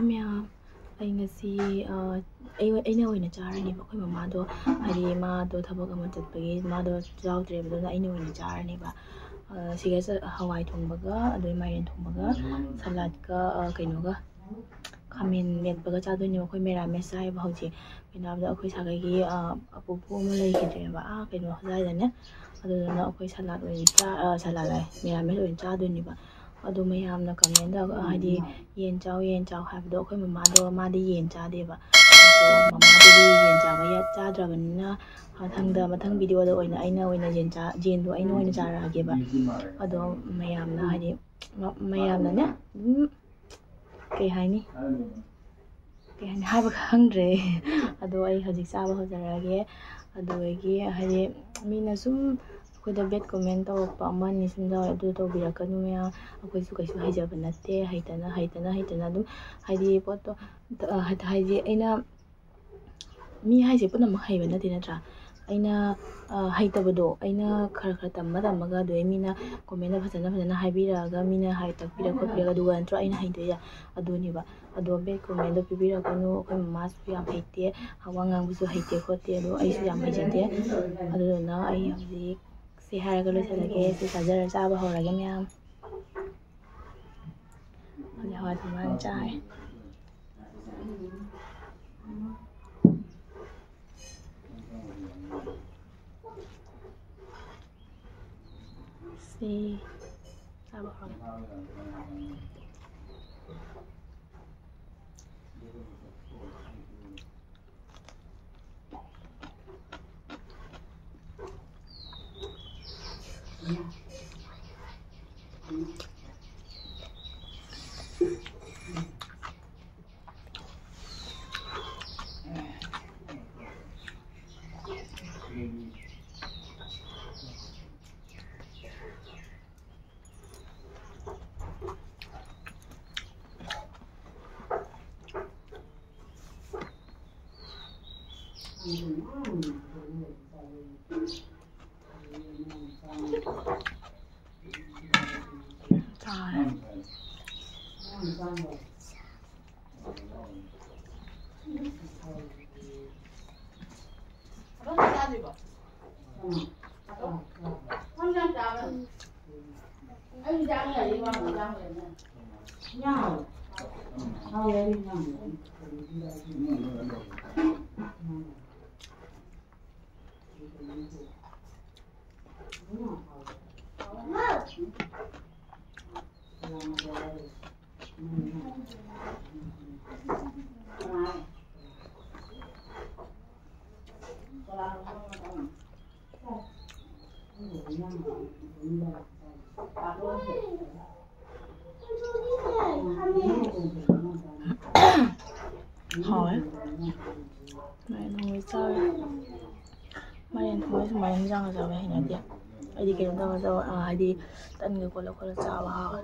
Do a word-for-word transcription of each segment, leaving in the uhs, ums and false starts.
ꯃꯌꯥꯝ, ꯑꯩ ꯉꯁꯤ, ꯑ, ꯑꯩ, ꯑꯩꯅ ꯑꯣꯏꯅ ꯆꯥꯔꯅꯦꯕ꯫ ꯑꯩꯈꯣꯏ ꯃꯃꯥꯗꯣ, ꯍꯥꯏꯗꯤ, ꯃꯥꯗꯣ ꯊꯕꯛ ꯑꯃ ꯆꯠꯄꯒꯤ ꯃꯥꯗꯣ ꯌꯥꯎꯗ꯭ꯔꯦꯕ, ꯑꯗꯨꯅ ꯑꯩꯅ ꯑꯣꯏꯅ ꯆꯥꯔꯅꯦꯕ꯫ ꯑ, ꯁꯤꯒ ꯆ-, ꯍꯋꯥꯏ ꯊꯣꯡꯕꯒ, ꯑꯗꯩ ꯃꯥꯏꯔꯦꯟ ꯊꯣꯡꯕꯒ, ꯁꯂꯥꯠꯀ, ꯑ, ꯀꯩꯅꯣꯒ, ꯈꯥꯃꯦꯟ ꯃꯦꯠꯄꯒ ꯆꯥꯗꯣꯏꯅꯦꯕ꯫ ꯑꯩꯈꯣꯏ ꯃꯦꯔꯥꯃꯦꯁ ꯆꯥꯏꯌꯦꯕ ꯍꯧꯖꯤꯛ꯫ ꯀꯩꯅꯣ ꯍꯥꯏꯕꯗ, ꯑꯩꯈꯣꯏ ꯁꯥꯒꯩꯒꯤ, ꯑ, ꯑꯄꯨꯄꯨ ꯑꯃ ꯂꯩꯈꯤꯗ꯭ꯔꯦꯕ, ꯑꯥ, ꯀꯩꯅꯣ ꯑꯗꯨꯋꯥꯏꯗꯅꯦ꯫ ꯑꯗꯨꯗꯨꯅ ꯑꯩꯈꯣꯏ ꯁꯂꯥꯠ ꯑꯣꯏꯅ ꯆꯥ-, ꯑ, ꯁꯂꯥꯠ ꯍꯥꯏ, ꯃꯦꯔꯥꯃꯦꯁ ꯑꯣꯏꯅ ꯆꯥꯗꯣꯏꯅꯦꯕ꯫ ꯑꯗꯣ ꯃꯌꯥꯝꯅ ꯀꯃꯦꯟꯗ, ꯍꯥꯏꯗꯤ, "ꯌꯦꯟ ꯆꯥꯎ, ꯌꯦꯟ ꯆꯥꯎ" ꯍꯥꯏꯕꯗꯣ, ꯑꯩꯈꯣꯏ ꯃꯃꯥꯗꯣ, ꯃꯥꯗꯤ ꯌꯦꯟ ꯆꯥꯗꯦꯕ꯫ ꯑꯗꯣ ꯃꯃꯥꯗꯨꯗꯤ ꯌꯦꯟ ꯆꯥꯕ ꯌꯥ-, ꯆꯥꯗ꯭ꯔꯕꯅꯤꯅ, ꯃꯊꯪꯗ, ꯃꯊꯪ ꯚꯤꯗꯤꯑꯣꯗ ꯑꯣꯏꯅ ꯑꯩꯅ ꯑꯣꯏꯅ ꯌꯦꯟ ꯆꯥ-, ꯌꯦꯟꯗꯣ ꯑꯩꯅ ꯑꯣꯏꯅ ꯆꯥꯔꯛꯑꯒꯦꯕ꯫ ꯑꯗꯣ ꯃꯌꯥꯝꯅ, ꯍꯥꯏꯗꯤ, ꯃ-, ꯃꯌꯥꯝꯅꯅꯦ, ꯑꯗꯨꯝ, ꯀꯩ ꯍꯥꯏꯅꯤ? ꯀꯩ ꯍꯥꯏꯅꯤ? ꯍꯥꯏꯕ ꯈꯪꯗ꯭ꯔꯦ꯫ ꯑꯗꯣ ꯑꯩ ꯍꯧꯖꯤꯛ ꯆꯥꯕ ꯍꯧꯖꯔꯛꯑꯒꯦ꯫ ꯑꯗꯨꯗꯒꯤ, ꯍꯥꯏꯗꯤ, ꯃꯤꯅ ꯁꯨꯝ ꯑꯩꯈꯣꯏꯗ bad comment ꯇꯧꯔꯛꯄ ꯑꯃ ꯑꯅꯤ ꯁꯨꯝ ꯌꯥꯎꯋꯦ, ꯑꯗꯨ ꯇꯧꯕꯤꯔꯛꯀꯅꯨ ꯃꯌꯥꯝ꯫ ꯑꯩꯈꯣꯏꯁꯨ ꯀꯩꯁꯨ ꯍꯩꯖꯕ ꯅꯠꯇꯦ, ꯍꯩꯇꯅ, ꯍꯩꯇꯅ, ꯍꯩꯇꯅ ꯑꯗꯨꯝ, ꯍꯥꯏꯗꯤ, ꯄꯣꯠꯇꯣ, ꯑ, ꯍꯥꯏꯗꯤ, ꯑꯩꯅ, ꯃꯤ ꯍꯥꯏꯁꯦ ꯄꯨꯝꯅꯃꯛ ꯍꯩꯕ ꯅꯠꯇꯦ, ꯅꯠꯇ꯭ꯔꯥ? ꯑꯩꯅ, ꯑ, ꯍꯩꯇꯕꯗꯣ ꯑꯩꯅ ꯈꯔ ꯈꯔ ꯇꯝꯃ ꯇꯝꯃꯒ, ꯑꯗꯨꯗꯩ ꯃꯤꯅ comment ꯐꯖꯅ ꯐꯖꯅ ꯍꯥꯏꯕꯤꯔꯛꯑꯒ, ꯃꯤꯅ ꯍꯥꯏ ꯇꯥꯛꯄꯤꯔ ꯈꯣꯠꯄꯤꯔꯒ, ꯑꯗꯨꯒ ꯅꯠꯇ꯭ꯔꯣ ꯑꯩꯅ ꯍꯩꯗꯣꯏꯁꯦ? ꯑꯗꯨꯅꯦꯕ꯫ ꯑꯗꯣ bad comment ꯗꯣ ꯄꯤꯕꯤꯔꯛꯀꯅꯨ꯫ ꯑꯩꯈꯣꯏ ꯃꯃꯥꯁꯨ ꯌꯥꯝ ꯍꯩꯇꯦ, ꯋꯥ ꯉꯥꯡꯕꯁꯨ ꯍꯩꯇꯦ ꯈꯣꯠꯇꯦ, ꯑꯗꯣ ꯑꯩꯁꯨ ꯌꯥꯝ ꯍꯩꯖꯗꯦ꯫ ꯑꯗꯨꯗꯨꯅ ꯑꯩ ꯍꯧꯖꯤꯛ ꯁꯤ ꯍꯥꯏꯔꯒ ꯂꯣꯏꯁꯤꯜꯂꯒꯦ꯫ ꯁꯤ ꯆꯥꯖꯔ ꯆꯥꯕ ꯍꯧꯔꯒꯦ ꯃꯌꯥꯝ꯫ ꯍꯧꯖꯤꯛ ꯍꯋꯥꯏ ꯊꯣꯡꯕ ꯍꯥꯟꯅ ꯆꯥꯔꯦ꯫ ꯁꯤ ꯆꯥꯕ ꯍꯧꯔꯒꯦ꯫ ꯆꯥꯔꯦ꯫ ꯍꯥꯎꯋꯦ꯫ ꯃꯥꯏꯔꯦꯟ ꯊꯣꯡꯕ ꯆꯥꯔꯦ꯫ ꯃꯥꯏꯔꯦꯟ ꯊꯣꯡꯕ ꯁꯨꯃꯥꯏꯅ ꯍꯤꯟꯖꯥꯡꯒ ꯆꯥꯕ ꯍꯩꯅꯗꯦ꯫ ꯑꯩꯗꯤ ꯀꯩꯅꯣ ꯇꯧꯔ ꯆꯥꯕ, ꯑ, ꯍꯥꯏꯗꯤ ꯇꯟꯒ ꯀꯣꯠꯂ ꯈꯣꯠꯂ ꯆꯥꯕ ꯍꯥꯎꯋꯦ꯫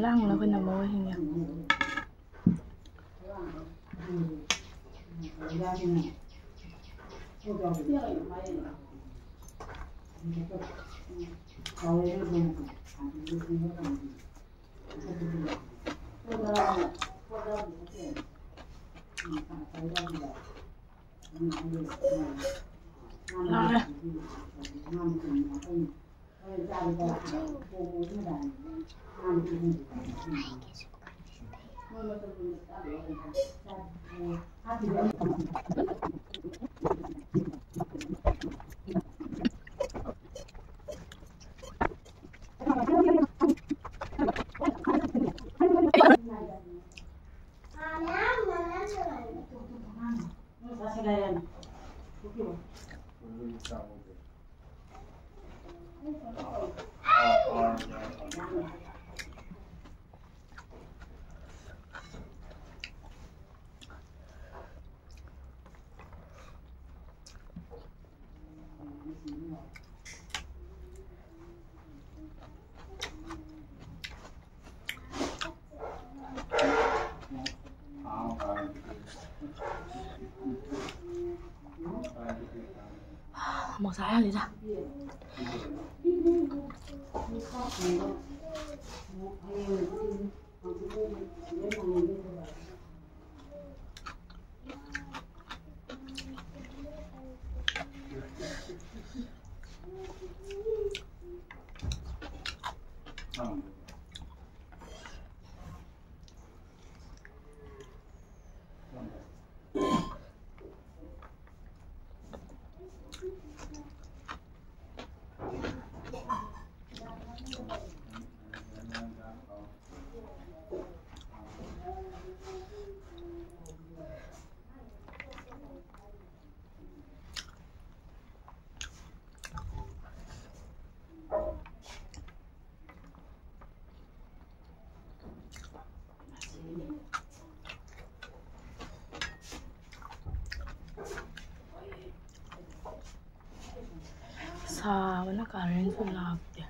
ꯂꯥꯡꯅ ꯑꯩꯈꯣꯏꯅ ꯃꯣꯏ ꯍꯤꯡꯉꯦ꯫ ꯂꯥꯛꯑꯦ꯫ ꯃꯣꯔꯣꯛ ꯆꯥ ꯌꯥꯅꯤꯗ꯫ ꯁꯥꯕꯅ ꯀꯔꯦꯟꯁꯨ ꯂꯥꯛꯇꯦ꯫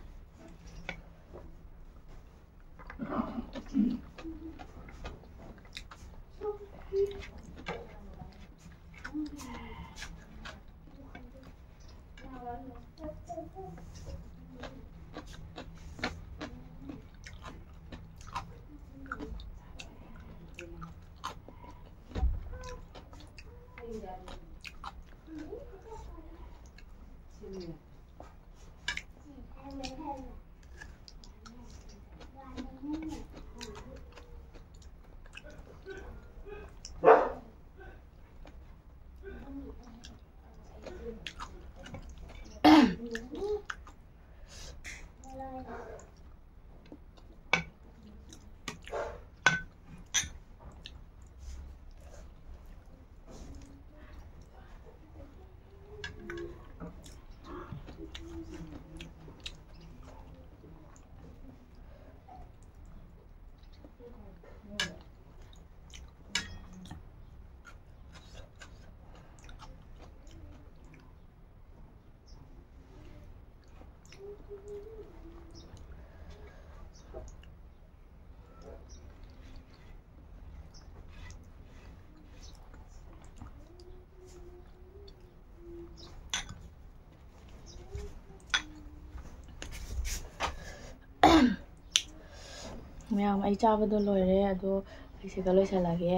ꯃꯌꯥꯝ, ꯑꯩ ꯆꯥꯕꯗꯣ ꯂꯣꯏꯔꯦ, ꯑꯗꯣ ꯑꯩ ꯁꯤꯗ ꯂꯣꯏꯁꯤꯜꯂꯒꯦ꯫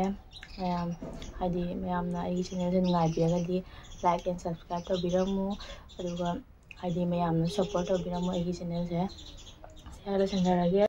ꯃꯌꯥꯝ, ꯍꯥꯏꯗꯤ, ꯃꯌꯥꯝꯅ ꯑꯩꯒꯤ channelꯁꯦ ꯅꯨꯡꯉꯥꯏꯕꯤꯔꯒꯗꯤ like and subscribe ꯇꯧꯕꯤꯔꯝꯃꯨ, ꯑꯗꯨꯒ, ꯍꯥꯏꯗꯤ, ꯃꯌꯥꯝꯅ support ꯇꯧꯕꯤꯔꯝꯃꯨ ꯑꯩꯒꯤ channelꯁꯦ꯫ ꯁꯤꯗ ꯂꯣꯏꯁꯤꯟꯖꯔꯒꯦ꯫